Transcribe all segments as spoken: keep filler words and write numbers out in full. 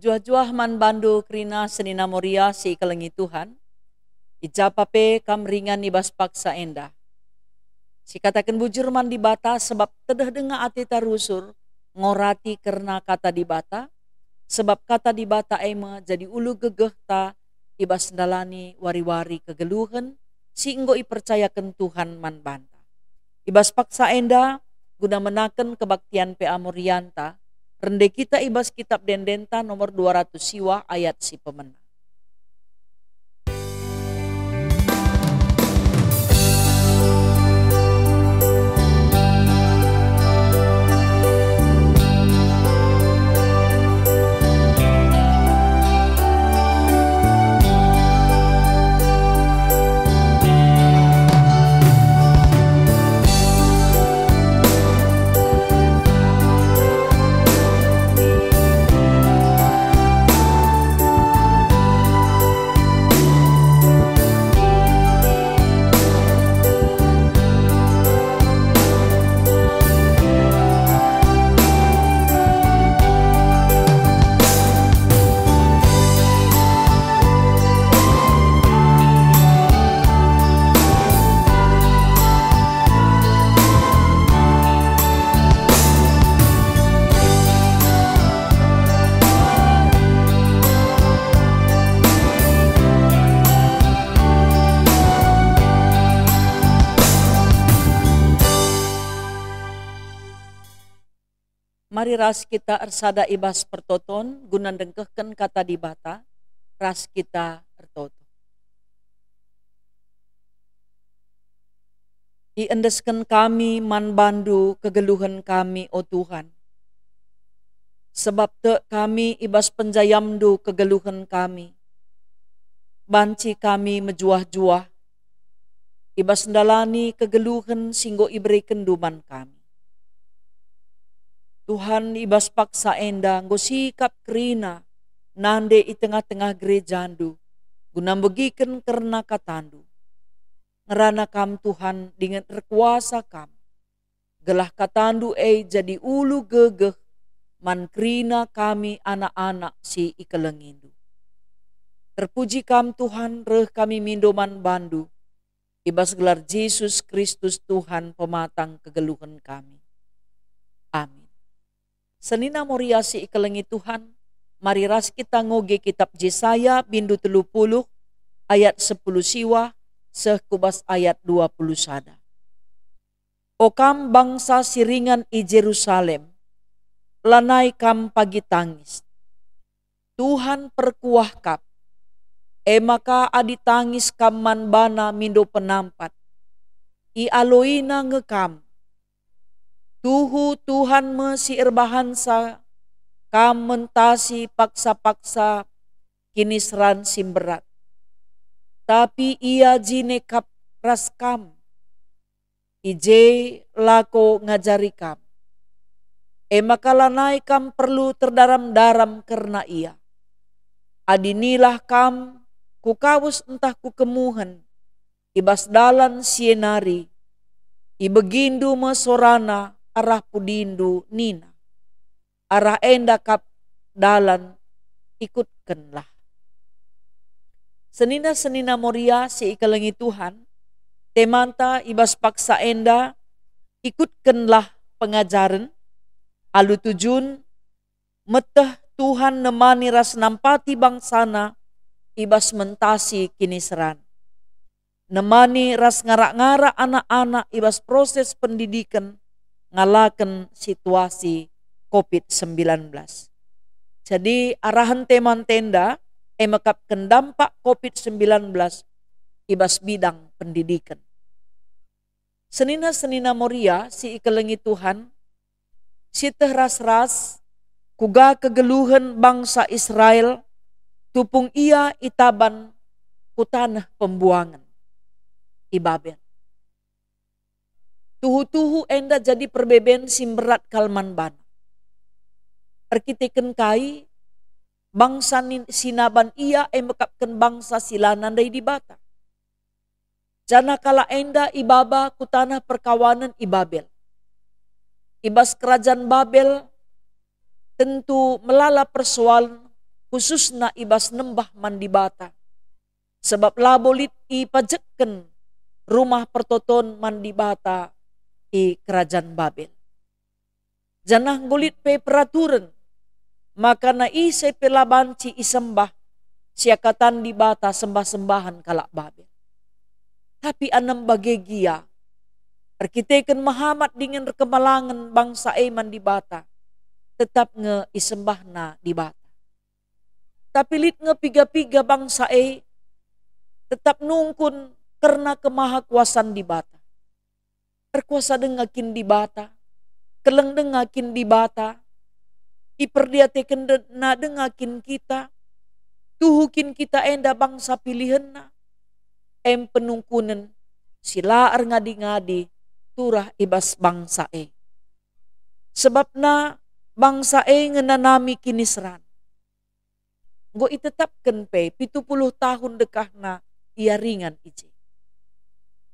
Juah-juah man bandu kerina senina Moria si ikelengi Tuhan, i ja pa pe kam ringan i bas paksa enda. Sikataken bujur man Dibata, sebab tedeh denga ateta rusur ngorati kerna Kata Dibata, sebab Kata Dibata e me jadi ulu gegehta i bas ndalani wari-wari kegeluhen si enggo ipercayaken Tuhan man banta. I bas paksa enda, guna menaken kebaktian P A Morianta, rende kita i bas Kitab Ende-Endenta nomor dua ratus siwa ayat si pemena. Mari ras kita ersada i bas pertoton guna ndengkehken Kata Dibata, ras kita ertoto. Iendesken kami man bandu kegeluhen kami, o Tuhan. Sebab tek kami i bas penjayamndu kegeluhen kami. Banci kami mejuah-juah i bas ndalani kegeluhen si enggo iberekenndu man kami. Tuhan, i bas paksa enda enggo sikap kerina nande i tengah-tengah gerejandu, guna mbegiken kerna katandu. Ngerana Kam, Tuhan, dingen erkuasa Kam, gelah katandu e jadi ulu gegeh man kerina kami anak-anak si ikelengindu. Terpuji Kam, Tuhan, reh kami mindo man bandu, i bas gelar Jesus Kristus, Tuhan, pematang kegeluhen kami. Amin. Senina Moria si ikelengi Tuhan, mari ras kita ngoge Kitab Jesaya bindu telu puluh ayat sepuluh siwah seh ku bas ayat dua puluh sada. O kam bangsa si ringan i Jerusalem, lanai kam pagi tangis. Tuhan perkuah kap. E maka adi tangis kam man baNa mindo penampat, ialoiNa nge kam. Tuhu Tuhan me si erbahanca kam mentasi paksa-paksa kiniseran si mberat. Tapi Ia jine kap ras kam, i je lako ngajari kam. E maka lanai kam perlu terdaram-daram kerna Ia. Adi nilah kam ku kawes ntah ku kemuhen, i bas dalan si e nari, ibegindu me soraNa arah pudindu nina, "Arah enda kap dalan, ikutkenlah." Senina-senina Moria si ikelengi Tuhan, temanta i bas paksa enda, ikutkenlah pengajaren, alu tujun, meteh Tuhan nemani ras nampati bangsaNa i bas mentasi kiniseran. Nemani ras ngarak-ngarak anak-anak i bas proses pendidiken ngalaken situasi covid sembilan belas. Jadi, arahen temanta enda e mekapken dampak covid sembilan belas i bas bidang pendidiken. Senina-senina Moria si ikelengi Tuhan, sieteh ras-ras kuga kegeluhen bangsa Israel tupung ia itaban ku taneh pembuangen i Babel. Tuhu-tuhu enda jadi perbeben si mberat kal man bana. Erkiteken kai bangsa nin-, si naban ia e mekapken bangsa si la nandai Dibata? Janah kalak enda ibaba ku taneh perkawanen i Babel. I bas kerajan Babel tentu melala persoalen khususna i bas nembah man Dibata, sabap labo lit ipajekken rumah pertoton man Dibata i kerajan Babel. Janah enggo lit pe peraturen, maka na ise pe la banci isembah siakatan dibata sembah-sembahen kalak Babel. Tapi anem bage gia, erkiteken mehamat dingen erkemalangen bangsa e man Dibata, tetap nge isembahna Dibata. Tapi lit nge piga-piga bangsa e tetap nungkun kerna kemahakuasan Dibata. Erkuasa denga kin Dibata? Keleng denga kin Dibata? Iperdiatekenna denga kin kita? Tuhu kin kita enda bangsa pilihenNa? Em penungkunen si la erngadi-ngadi turah i bas bangsa e. Sebabna bangsa e ngenanami kiniseran. Enggo itetapken pe pitu puluh tahun dekahna ia ringan i je.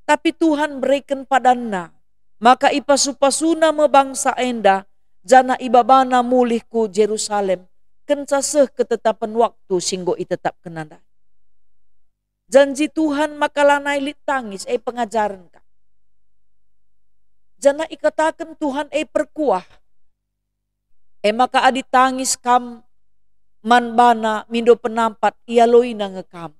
Tapi Tuhan bereken padanNa, maka ipasu-pasuNa me bangsa enda, janah ibabana mulih ku Jerusalem, kenca seh ketetapen waktu si enggo itetapkenNa ndai. Janji Tuhan maka lanai lit tangis, e pengajaren kap. Janah ikataken Tuhan e perkuah. E maka adi tangis kam man baNa mindo penampat, ialoiNa nge kam.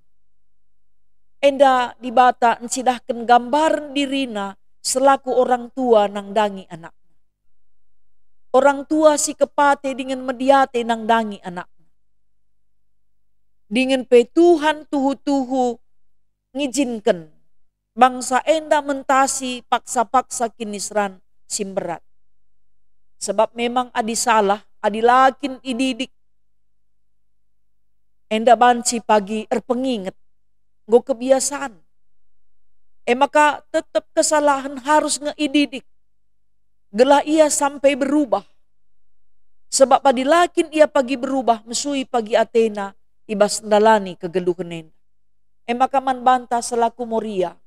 Enda Dibata ncidahken gambaren diriNa selaku orang tua nandangi anakNa. Orang tua si kepate dingen mediate nandangi anakNa. Dingen pe Tuhan tuhu-tuhu ngijinken bangsa enda mentasi paksa-paksa kiniseran si mberat. Sebab memang adi salah, adi la kin ididik, enda banci pagi erpenginget, enggo kebiasan. E maka tetap kesalahen harus nge ididik, gelah ia sampai berubah. Sebab adi la kin ia pagi berubah, mesui pagi atena i bas ndalani kegeluhen enda. E maka man banta selaku Moria,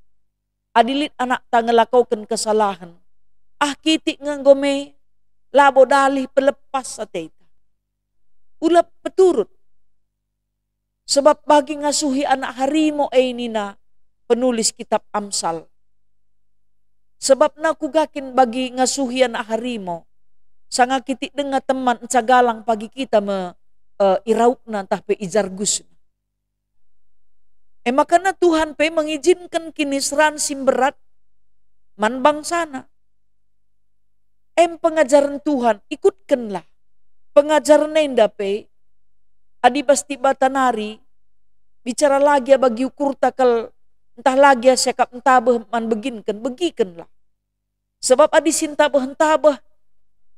adi lit anakta ngelakoken kesalahen, ah, kitik nge enggo me, labo dalih pelepas ateta. Ula peturut. Sebab bagi ngasuhi anak harimo e nina penulis kitab Amsal. Sebabna kuga kin bagi ngasuhi anak harimo, sanga kitik denga teman enca galang pagi kita me, eh, iraukna ntah pe ijargusna. E maka na Tuhan pe mengijinken kiniseran si mberat man bangsaNa. Em pengajaren Tuhan, ikutkenlah. Pengajaren enda pe, adi bas Dibata nari, bicara la gia bagi ukurta kal, ntah la gia siakap ntabeh man beginken, begikenlah. Sebab adi si ntabeh-ntabeh,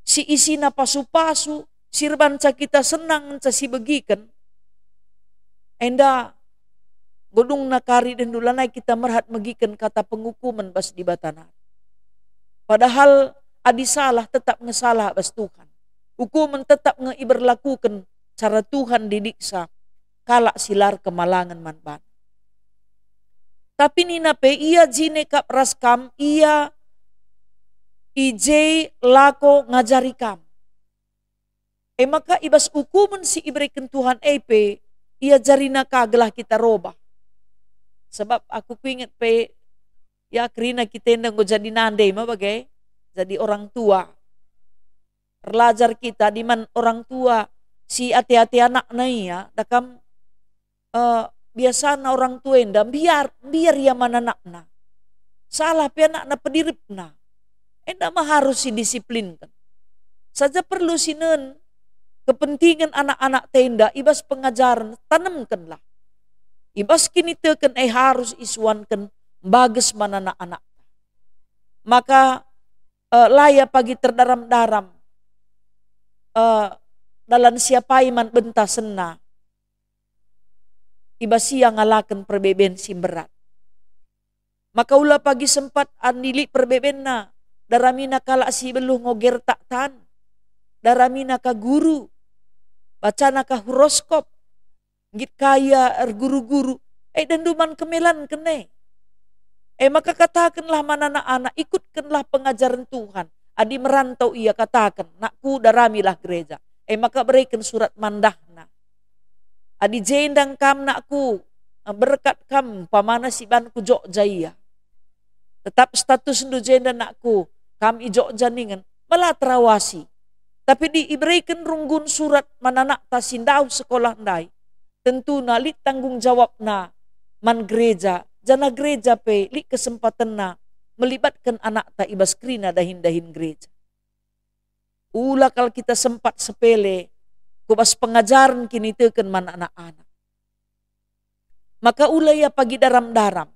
si isina pasu-pasu, si erbanca kita senang ngenca sibegiken, enda godungna kari dendu lanai kita merhat megiken kata pengukumen bas Dibata nari. Padahal adi salah tetap nge salah bas Tuhan. Ukumen tetap nge iberlakuken cara Tuhan didiksa kalak si la erkemalangen man baNa. Tapi nina pe, ia jine kap ras kam, ia i je lako ngajari kam. E maka i bas ukumen si ibereken Tuhan e pe, iajarina ka gelah kita robah. Sebab aku kuinget pe, ya, kerina kita enda enggo jadi nande ma bage, jadi orang tua. Erlajar kita adi man orang tua si ate-ate anakna ia, dakam, eh, biasana orang tua enda mbiar, mbiar ia man anakna. Salah pe anakna, pediripna. Enda me harus sidisiplinken. Saja perlu sinen kepentingen anak-anakta enda i bas pengajaren, tanemkenlah. I bas kiniteken e harus isuanken mbages man anak-anakta. Maka, eh, la ia pagi terdaram-daram, eh, dalan si apai man bentasenna i bas ia ngalaken perbeben si mberat. Maka ula pagi sempat adi lit perbebenna, daramina kalak si beluh ngoger tak tan, daramina ka guru, bacana ka horoskop, nggit ka ia erguru-guru, e dendu man kemelanken e. E maka katakenlah man anak-anak, ikutkenlah pengajaren Tuhan. Adi merantau ia, kataken, "Nakku, daramilah gereja." E maka bereken surat mandahna. Adi jenda kam nakku, berkat kam, umpamana si banku Jogja ia. Tetap statusndu jenda nakku, kam i Jogja ningen, mela terawasi. Tapi adi ibereken runggun surat man anakta si ndauh sekolah ndai, tentuna lit tanggung jawabna man gereja, janah gereja pe lit kesempatenna melibatken anakta i bas kerina dahin-dahin gereja. Ula kal kita sempat sepele ku bas pengajaren kiniteken man anak-anak. Maka ula ia pagi daram-daram.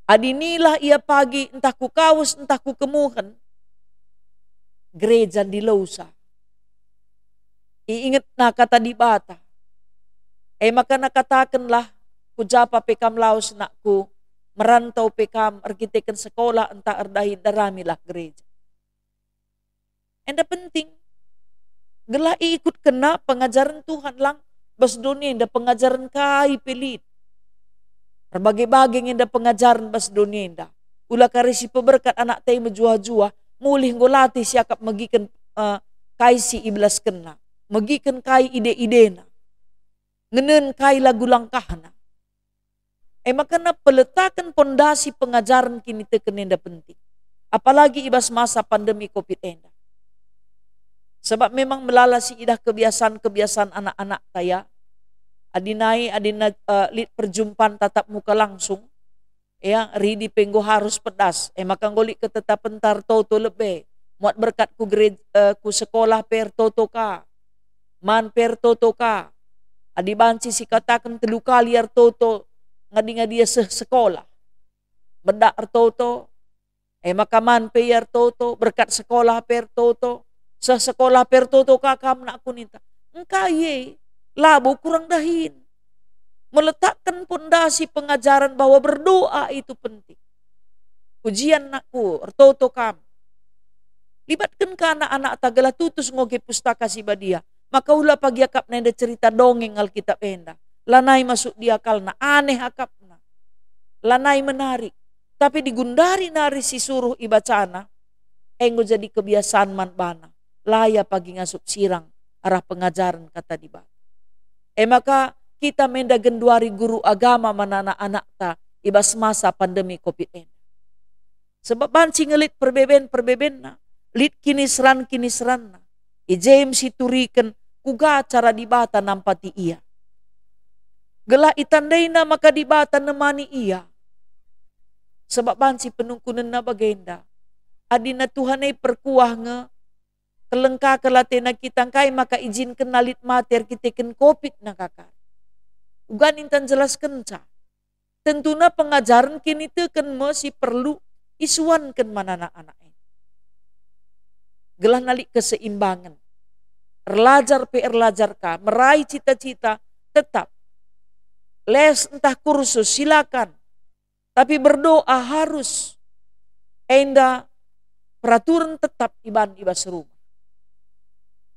Adi nilah ia pagi ntah ku kawes ntah ku kemuhen, gereja ndilosa. Iingetna kata Dibata. E maka nakatakenlah, "Ku japa pe kam lawes, nakku, merantau pe kam erkiteken sekolah ntah erdahin, daramilah gereja." Enda penting. Gelah iikutkenna pengajaren Tuhan lang bas doni enda, pengajaren kai pe lit. Erbage-bage nge enda pengajaren bas doni enda. Ula kari si peberkat anakta e mejuah-juah, mulih enggo latih siakap megiken, eh, kai si ibelaskenna, megiken kai ide-idena, ngenen kai lagu langkahna. E maka na peletaken pondasi pengajaren kiniteken enda penting, apalagi i bas masa pandemi covid enda. Sebab memang melala si idah kebiasaan-kebiasaan anak-anakta ya. Adi nai, adi na, eh, lit perjumpaan tatap muka langsung, ya, ridi pe enggo harus pedas. E maka enggo lit ketetapenta ertoto lebe. Muat berkat ku gerej-, eh, ku sekolah pe ertoto ka. Man pe ertoto ka. Adi banci sikataken telu kali ertoto ngadi-ngadi ia seh sekolah. Medak ertoto, e maka man pe ia ertoto, berkat sekolah pe ertoto, seh sekolah pe ertoto ka kam, nakku, ninta. Engkai e, labo kurang dahin. Meletakkan pondasi pengajaren bahwa berdoa itu penting. Ujian, nakku, ertoto kam. Libatken ka anak-anakta gelah tutus ngoge Pustaka Si Badia. Maka ula pagi akapna enda cerita dongeng Alkitab enda. Lanai masuk di akalna, aneh akapna. Lanai menarik. Tapi digundari nari si suruh ibacana, enggo jadi kebiasaan man bana. La ia pagi ngasup sirang arah pengajaren Kata Dibata. E maka kita me enda genduari guru agama man anak-anakta i bas masa pandemi covid enda. Sebab banci nge lit perbeben-perbebenna, lit kiniseran-kiniseranna. I je me situriken kuga cara Dibata nampati ia. Gelah itandaina maka Dibata nemani ia. Sebab banci penungkunenna bagenda. Adina Tuhan e perkuah nge, keleng ka kal atena kita, engkai maka ijinkenna lit mate erkiteken covid na kakari. Uga ninta njelaskenca. Tentuna pengajaren kiniteken me si perlu isuanken man anak-anak e. Gelah na lit keseimbangen. Erlajar pe erlajar ka, merai cita-cita, tetap. Les ntah kursus, silakan. Tapi berdoa harus. Enda peraturen tetap iban i bas rumah.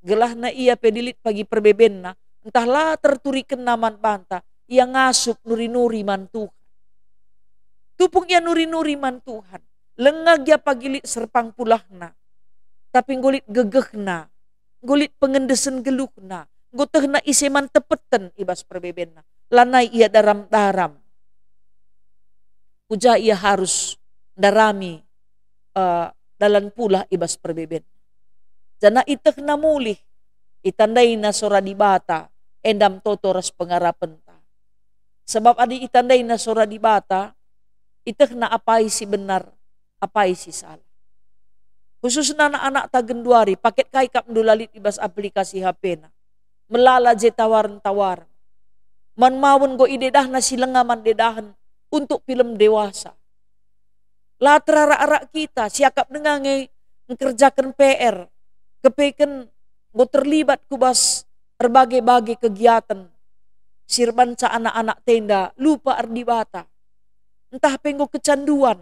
Gelahna ia pe adi lit pagi perbebenna, ntah la terturikenna man banta, ia ngasup nuri-nuri man Tuhan. Tupung ia nuri-nuri man Tuhan, langa gia pagi lit serpang pulahna, tapi enggo lit gegehna, enggo lit pengendesen geluhna, enggo tehna ise man tepeten i bas perbebenna. Lanai ia daram-daram. Ku ja ia harus ndarami, eh, dalan pulah i bas perbeben. Janah itehna mulih, itandaina sora Dibata, enda me toto ras pengarapenta. Sebab adi itandaina sora Dibata, itehna apai si benar, apai si salah. Khususna anak-anakta genduari, paket kai kap ndulalit i bas aplikasi H P-na. Melala je tawaren-tawaren. Man mawen enggo idedahna si langa man dedahen untuk film dewasa. La terarak-arak kita, siakap denga nge ngkerjaken P R, kepeken enggo terlibat ku bas erbage-bage kegiaten si erbanca anak-anakta enda lupa erdibata. Ntah pe enggo kecanduan,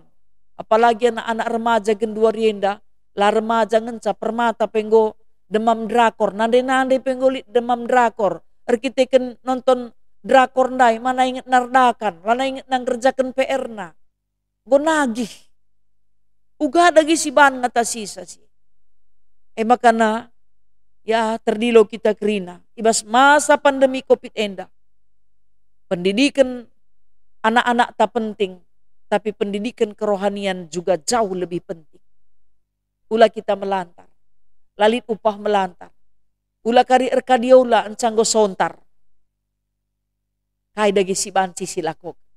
apalagi anak-anak remaja genduari enda, la remaja ngenca, permata pe enggo demam drakor, nande-nande pe enggo lit demam drakor, erkiteken nonton drakor ndai, mana ingetna erdakan, mana ingetna nggerjaken P R-na. Enggo nagih. Uga dage si ban ngatasi sa si. E makana, ya, terdilo kita kerina i bas masa pandemi covid enda. Pendidiken anak-anakta penting, tapi pendidiken kerohanian juga jauh lebih penting. Ula kita melantar, la lit upah melantar, ula kari erkadiola enca enggo sontar. Kai dage si banci silakoken?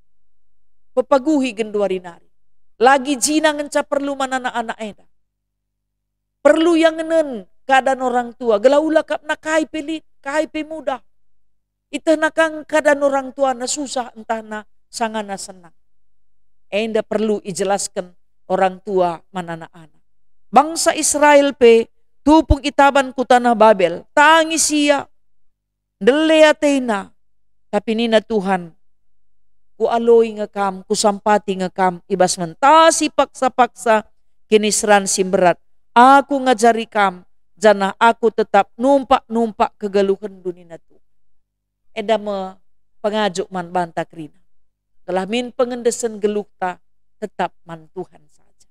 Pepaguhi genduari nari. Lagi jina ngenca perlu man anak-anak enda. Perlu iangenen keadaan orang tua, gelah ula kap na kai pe lit, kai pe mudah. Itehna kang keadaan orang tuana susah ntah na sangana senang. Enda perlu ijelasken orang tua man anak-anak. Bangsa Israel pe tupung itaban ku taneh Babel, tangis ia, ndele atena. Tapi nina Tuhan, "Kualoi nge kam, kusampati nge kam i bas mentasi paksa-paksa kiniseran si mberat. Aku ngajari kam, janah Aku tetap numpak-numpak kegeluhenndu," nina Tuhan. Enda me pengajuk man banta kerina. Gelah min pengendesen geluhta tetap man Tuhan saja.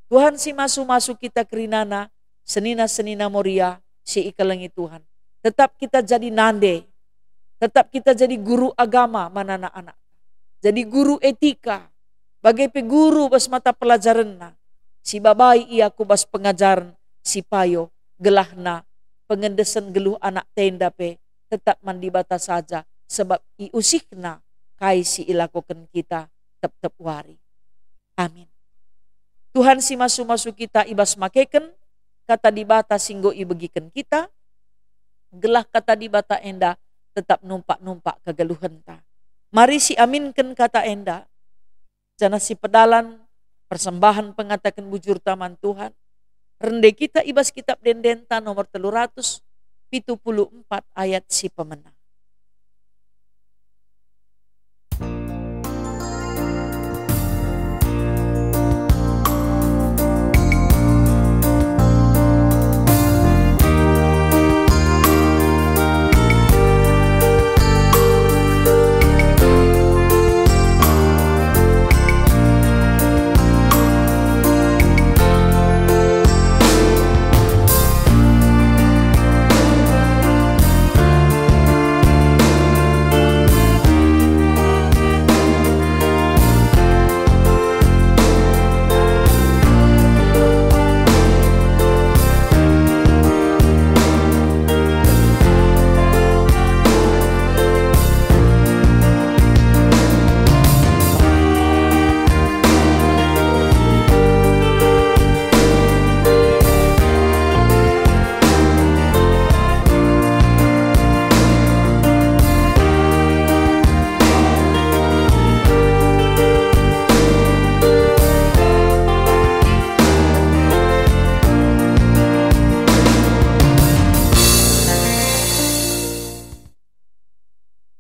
Tuhan si masu-masu kita kerinana, senina-senina Moria si ikelengi Tuhan. Tetap kita jadi nande, tetap kita jadi guru agama man anak-anak. Jadi guru etika, bage pe guru bas mata pelajarenna. Sibabai ia ku bas pengajaren si payo, gelahna pengendesen geluh anak enda pe tetap man Dibata saja, sebab iusihna kai si ilakoken kita tep-tep wari. Amin. Tuhan si masu-masu kita i bas makeken Kata Dibata si enggo ibegiken kita, gelah Kata Dibata enda tetap numpak-numpak kegeluhenta. Mari siaminken Kata enda, janah sipedalan persembahen pengataken bujurta man Tuhan. Rende kita i bas Kitab Ende-Endenta nomor telu ratus pitu puluh empat ayat si pemena.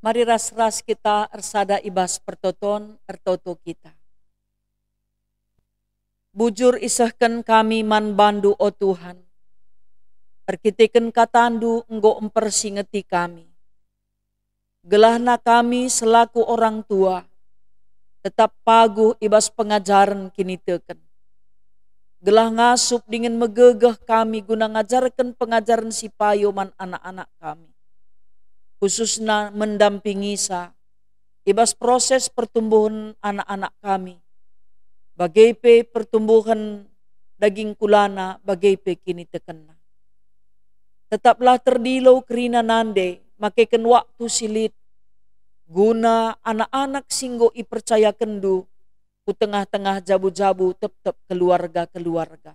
Mari ras-ras kita ersada i bas pertoton, ertoto kita. Bujur isehken kami man bandu, o Tuhan. Erkiteken katandu enggo mpersingeti kami. Gelahna kami selaku orang tua tetap paguh i bas pengajaren kiniteken. Gelah ngasup dingen megegeh kami guna ngajarken pengajaren si payo man anak-anak kami. Khususna mendampingisa i bas proses pertumbuhen anak-anak kami, bage pe pertumbuhen daging kulana, bage pe kinitekenna. Tetaplah terdilo kerina nande makeken waktu si lit, guna anak-anak si enggo ipercayakenndu ku tengah-tengah jabu-jabu tep-tep keluarga-keluarga.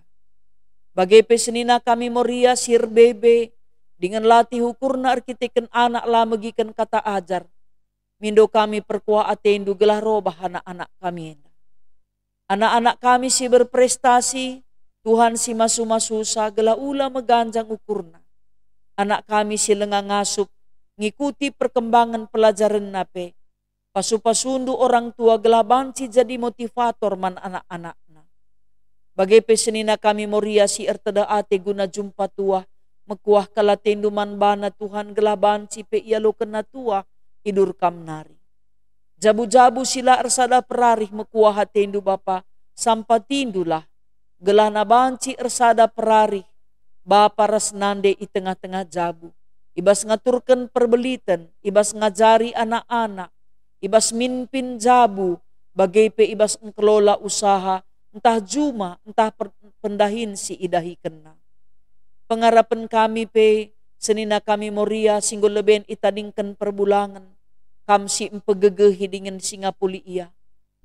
Bage pe senina kami Moria si erbebe, dingen latih ukurna erkiteken anak la megiken kata ajar, mindo kami perkuah atendu gelah robah anak-anak kami enda. Anak-anak kami si berprestasi, Tuhan si masu-masusa gelah ula meganjang ukurna. Anak kami si langa ngasup, ngikuti perkembangan pelajarenna pe, pasu-pasundu orang tua gelah banci jadi motivator man anak-anakna. Bage pe senina kami Moria si ertedeh ate guna jumpa tuah, mekuah kal atendu man bana Tuhan gelah banci pe ialokenna tuah idur kam nari. Jabu-jabu si la ersada perarih mekuah atendu Bapa, sampatindulah, gelahna banci ersada perarih Bapa ras nande i tengah-tengah jabu, i bas ngaturken perbeliten, i bas ngajari anak-anak, i bas mimpin jabu, bage pe i bas engkelola usaha, ntah juma, ntah per-, pendahin si idahikenna. Pengarapen kami pe, senina kami Moria si enggo leben itadingken perbulangen, kam si mpegegehi dingen si ngapuli ia,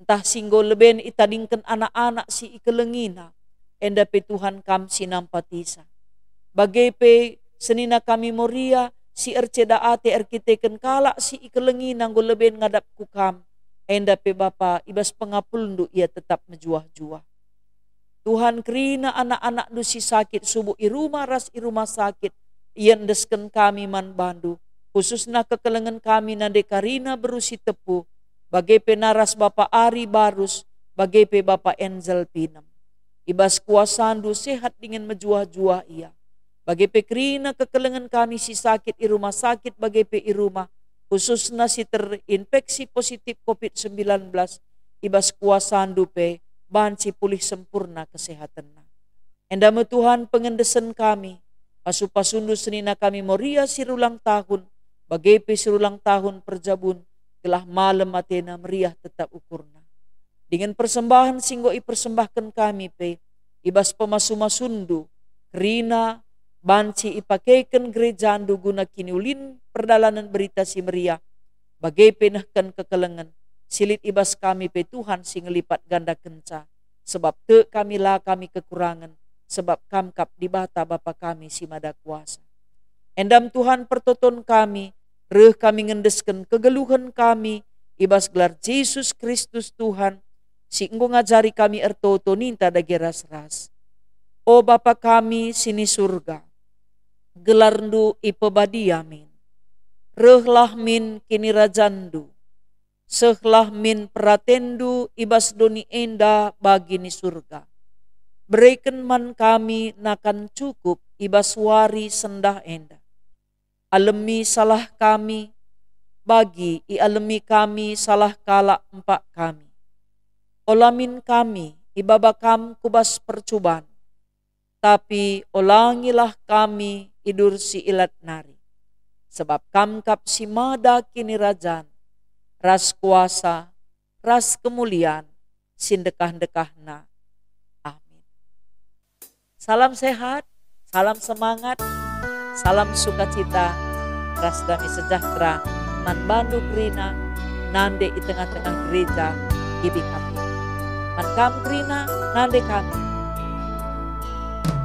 ntah si enggo leben itadingken anak-anak si ikelengina, enda pe Tuhan kam si nampatisa. Bage pe senina kami Moria si erceda ate erkiteken kalak si ikelengina enggo leben ngadap ku kam, enda pe Bapa, i bas pengapulndu ia tetap mejuah-juah. Tuhan, kerina anak-anakndu si sakit subuk i rumah ras i rumah sakit, iendesken kami man bandu, khususna kekelengen kami nande karina beru si tepu, bage pe naras Bapa Ari Barus, bage pe Bapa Enzel Pinem. I bas kuasandu sehat dingen mejuah-juah ia. Bage pe kerina kekelengen kami si sakit i rumah sakit bage pe i rumah, khususna si terinfeksi positif covid sembilan belas, i bas kuasandu pe banci pulih sempurna kesehatenna. Enda me Tuhan pengendesen kami, pasu-pasundu senina kami Moria si erulang tahun, bage pe si erulang tahun perjabun, gelah malem atena meriah tetap ukurna. Dingen persembahen si enggo ipersembahken kami pe, i bas pemasu-masundu, kerina banci ipakeken gerejandu guna kiniulin perdalanen Berita Si Meriah, bage pe nehken kekelengen, si lit i bas kami pe Tuhan si ngelipat gandakenca, sebab tek kami la kami kekurangen, sebab Kam kap Dibata Bapa kami si Mada Kuasa. Endam Tuhan pertoton kami, reh kami ngendesken kegeluhen kami i bas gelar Jesus Kristus Tuhan, si enggo ngajari kami ertoto ninta dage ras-ras. O Bapa kami si ni Surga, gelarNdu ipebadia min. Rehlah min kinirajanNdu. Sehlah min peratenNdu i bas doni enda bagi ni Surga. Bereken man kami nakan cukup i bas wari sendah enda. Alemi salah kami, bagi ialemi kami salah kalak empak kami. Ola min kami ibaba Kam ku bas percuban, tapi olangilah kami idur si ilat nari. Sebab Kam kap si mada kinirajan, ras kuasa, ras kemulian si ndekah-ndekahna. Amin. Salam sehat, salam semangat, salam sukacita, ras dame sejahtera man bandu kerina nande i tengah-tengah gereja G B K P. Man kam kerina nande kami.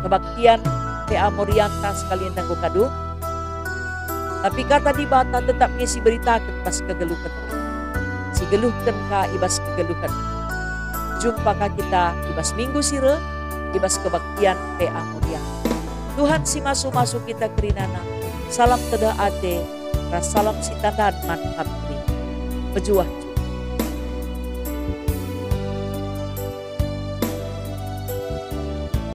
Kebaktian P A Morianta sekali enda enggo kadung, tapi kata Dibata tetap nge siberitaken bas kegeluhen. Sigeluhken ka i bas kegeluhen. Jumpa ka kita i bas minggu si reh, i bas kebaktian P A Morianta. Tuhan si masu-masu kita kerinana. Salam tedeh ate, ras salam sitandan man kam kerina. Pejuah